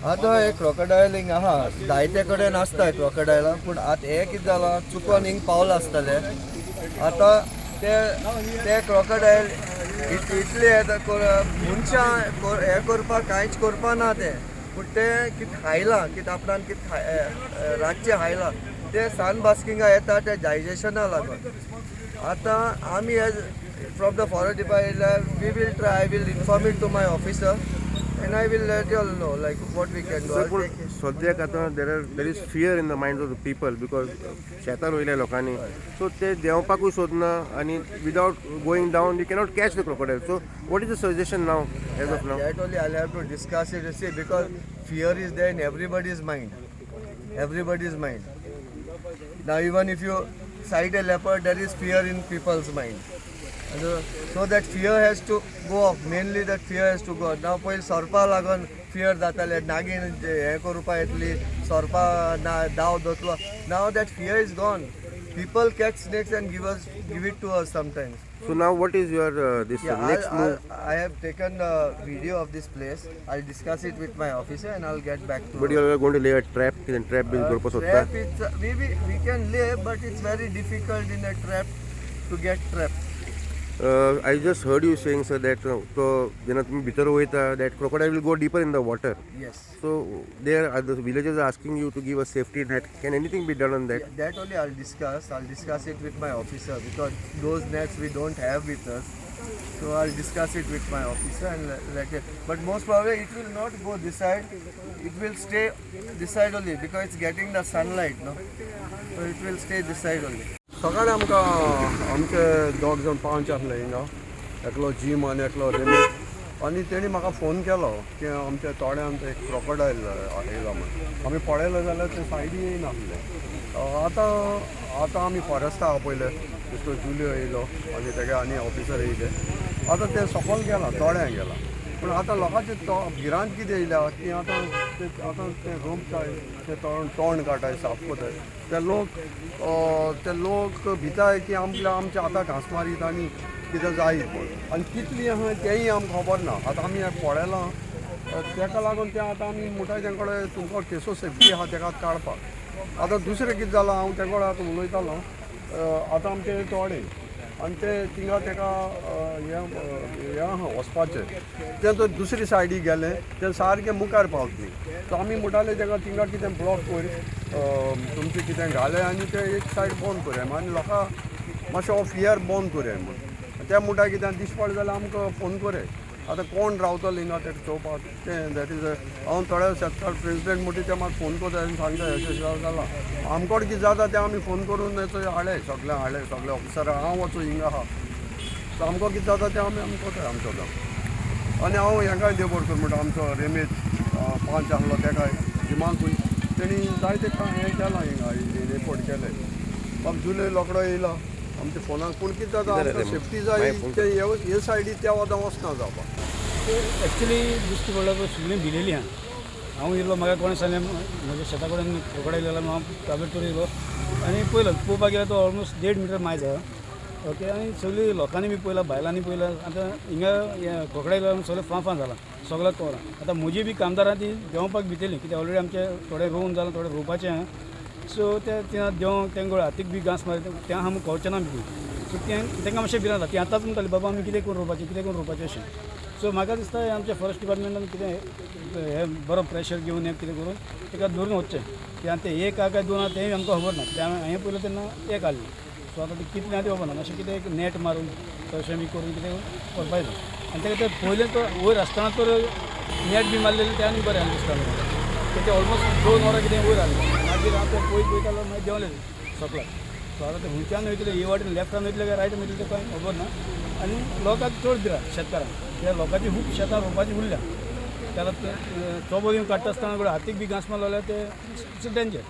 आतां हे क्रोकोडायल हिंग आहा, जायते कडेन आसता क्रोकोडायलां, पूण आतां हें कितें जालां, चुकोन हिंग पावलां आसतलें. आतां ते ते क्रोकोडायल इतले येता, मनशां हें करपाक कांयच करपा ना तें, पूण तें कितें खायलां, कितें आपणान कितें रातचें खायलां, तें सन बास्किंगा येता, तें डायजेशना लागून. आतां आमी as from the forest department, we will try. I will inform it to my officer and I will let you all know like what we can do. Sir, पूण सद्याक आतां there is fear in the mind of the people because शेतां रोयल्या लोकांनी, so ते देंवपाकूय सोदना आनी without going down you cannot catch the crocodile. So what is the suggestion now, as of now? That only I'll have to discuss it, you see, because fear is there in everybody's mind. Everybody's mind. Now, even if you sight a leopard, there is fear in people's mind. And so that fear has to go off. Mainly that fear has to go off. Now, पयलीं सोरपा लागून fear जाताले, नागीण हें करपा येतली, सोरपा ना दाव दवरतलो. Now that fear is gone. People catch snakes and give it to us sometimes. So now what is your this Yeah, next move? I have taken the video of this place. I'll discuss it with my officer and I'll get back to. But you are going to lay a trap, कितें trap बीन करपाक सोदता? Trap, it's we can lay, but it's very difficult in a trap to get trapped. I just heard you saying, sir, that तो जेन्ना तुमी भितर वयता, that crocodile will go deeper in the water. Yes. So there are the villagers are asking you to give a safety net. Can anything be done on that? Yeah, that only I'll discuss. I'll discuss it with my officer because those nets we don't have with us. So I'll discuss it with my officer and let it. But most probably it will not go this side. It will stay this side only because it's getting the sunlight, no? So it will stay this side only. सकाळी आमकां आमचे दोग जाण पांच आसले हिंगा, एकलो gym आनी एकलो रेमीत, आनी तेणी म्हाका फोन केलो की आमच्या तोड्यांत एक क्रोकोडायल येयला म्हूण. आमी पळयलें जाल्यार ते सायडी येयनासलें. आतां आतां आमी फॉरेस्टा आपयले, मिस्टर जुलियो येयलो आनी तेगे आनी ऑफिसर येयले. आतां ते सकयल गेला, तोड्यां गेला, पूण आतां लोकांचे तो भिरांत कितें येयल्या की आतां ते आतां ते रोमताय, ते तोंड तोंड काडटाय, साफ करताय, ते लोक भिताय की आमकां आमच्या आतां घांस मारीत आनी कितें जायत म्हूण. आनी कितली आहा तेंय आमकां खबर ना. आतां आमी पळयलां, तेका लागून तें आतां आमी म्हणटाय तेंचे कडेन, तुमकां केसो सेफ्टी आहा तेका काडपाक. आतां दुसरें कितें जालां, हांव तें कडेन आतां उलयतालो. आतां आमचें तोडें आनी ते थिंगा तेका हें हें आहा वचपाचें, तें तर दुसरी सायडी गेलें, तें सारकें मुखार पावतली. सो आमी म्हणटाले तेका थिंगा कितें ब्लॉक कर, तुमचें कितें घालें आनी तें एक सायड बंद करया आनी लोकां मातशें हो फियर बंद करया म्हूण. ते म्हणटा कितें दिश्टी पडलें जाल्यार आमकां फोन करया. आतां कोण रावतलो हिंगा तेका चोवपाक तें, that is, हांव थोड्या शेतकार प्रेजिडेंट म्हणटा, ते म्हाका फोन करता आनी सांगता अशें अशें जालां. आमकोड कितें जाता तें आमी फोन करून हाडले, सगळें हाडले, सगळे ऑफिसर हांव वचूं हिंगा आहा. सो आमकां कितें जाता तें आमी आमी करता आमचो काम. आनी हांव हेंकाय देव बरें कर म्हणटा, आमचो रेमेत पांच आहलो, तेकाय जिमाकूय तेणी जायते हें केलां, हिंगा रिपोर्ट केले. बाब जुलय रोकडो येयला आमच्या फोनाक, पूण कितें जाता, आमकां सेफ्टी जाय, ते हे सायडी त्या वता वचना जावपाक. एक्चुली दिश्टी पडलो पळय, सगळीं भिलेली आहा. हांव येयलो, म्हाका कोणें सांगलें म्हज्या शेता कडेन क्रोकोडायल येयला म्हणून. हांव ताबडतोब येयलो आनी पयलो, पळोवपाक गेल्यार तो ऑलमोस्ट 1.5 मिटर मायज आहा, ओके. आनी सगळीं लोकांनी बी पळयलां, बायलांनी पळयलां. आतां हिंगा हें क्रोकोडायल लागून सगळें फां फां जालां, सगळें कवरां. आतां म्हजी बी कामदारां ती देंवपाक भितली, कित्याक ऑलरेडी आमचें थोडें रोवन जालां, थोडें रोवपाचें आहा. सो ते थिंगा देंवोंक तेंकां हातीक बी घांस मारीत तें आमकां कळचें ना बी. सो तें तांकां मातशें भिरांत जाता. ती आतांच म्हणटाली, बाबा आमी कितें करून रोवपाचें, कितें करून रोवपाचें अशें. सो म्हाका दिसता हें आमच्या फॉरेस्ट डिपार्टमेंटान कितें हें बरो प्रेशर घेवन हें कितें करून ताका धरून वचचें, कित्याक तें एक आहा काय दोन आहा तेंय आमकां खबर ना, कित्याक हांवें पयलें तेन्ना एक आहलें. सो आतां तें कितलें आहा तें खबर ना. मातशें कितें एक नेट मारून तशें बी करून कितें व्हरपाक जाय. आनी ताका तें पयलें तो वयर आसतना तर नेट बी मारलेलें तें आनी बरें आसलें दिसता म्हाका. तें ऑलमोस्ट 2 वरां कितें वयर आहलें, मागीर हांव तें पळयत पळयत मागीर देंवलें सकलाक. सो आतां तें खंयच्यान वयतलें, हे वाटेन लेफ्टान वयतलें काय रायटान वयतलें तें कांय खबर ना. आनी लोकांक चड भिरांत, शेतकारांक, कित्याक लोकांची खूब शेतां रोवपाची उरल्या. त्याला चोबो दिवन काडटा आसतना हातीक बी घांस मारलो जाल्यार ते it's danger.